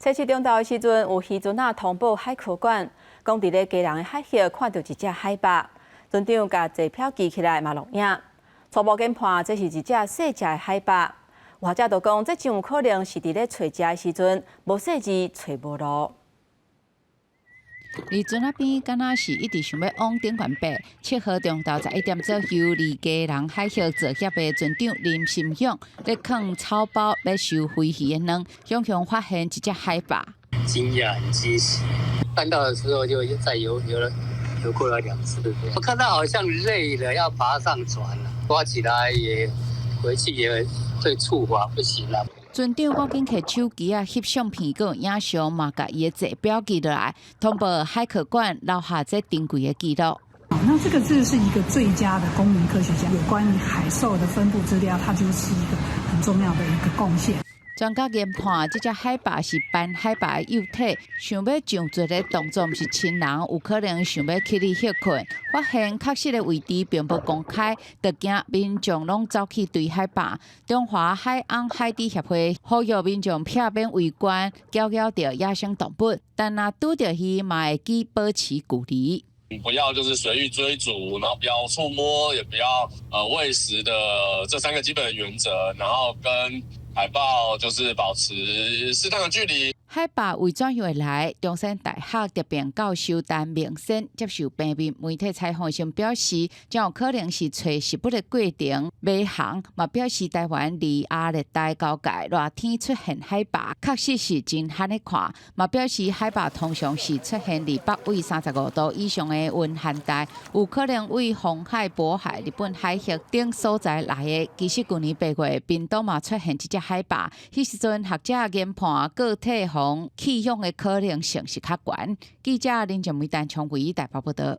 初七中晝的時陣，有漁船仔通報海科館，講佇咧基隆的海域看著一隻海豹，船長共坐標記起來嘛錄影。初步研判，這是一隻細隻的海豹。有學者就講，這真有可能是佇咧揣食的時陣，無細膩揣無路。佇船仔邊，敢若是一直想欲往頂懸爬。7號中晝11點左右，佇基隆海域作業的船長林心勇咧囥草包，欲收飛魚的卵，雄雄發現一隻海豹。驚訝，很驚喜。看到的時候就再游游了游過來兩次。我看到好像累了，要爬上船了，抓起來也回去也會觸法，不行了。船長趕緊提手機仔翕相片，閣有影像嘛，共伊的坐標記落來，通報海科館留下這珍貴的記錄。那這個這是一個最佳的公民科學家，有關於海獸的分布資料，它就是一個很重要的一個貢獻。專家研判，這隻海豹是斑海豹的幼體，想欲上船的動作，毋是親人，有可能想欲起佇歇睏。發現確實的位置並無公開，就驚民眾攏走去追海豹。中華海翁海豬協會呼籲民眾避免圍觀，攪擾著野生動物，但若拄著魚，嘛會記保持距離。不要就是隨意追逐，然後不要觸摸，也不要餵食的這三個基本的原則，然後跟海豹就是保持適當的距離。海豹為怎樣會來？中山大學特聘教授陳明先接受平面媒體採訪時表示，真有可能是揣食物的過程迷航，嘛表示台灣離亞熱帶交界熱天出現海豹，確實是真罕咧看。嘛表示海豹通常是出現佇北緯35度以上的溫寒帶，有可能為紅海、渤海、日本海峽等所在來的。其實舊年8月，屏東嘛出現一隻海豹，彼時陣學者研判個體予棄養的可能性是較懸。記者林靜梅、陳昌偉台北報道。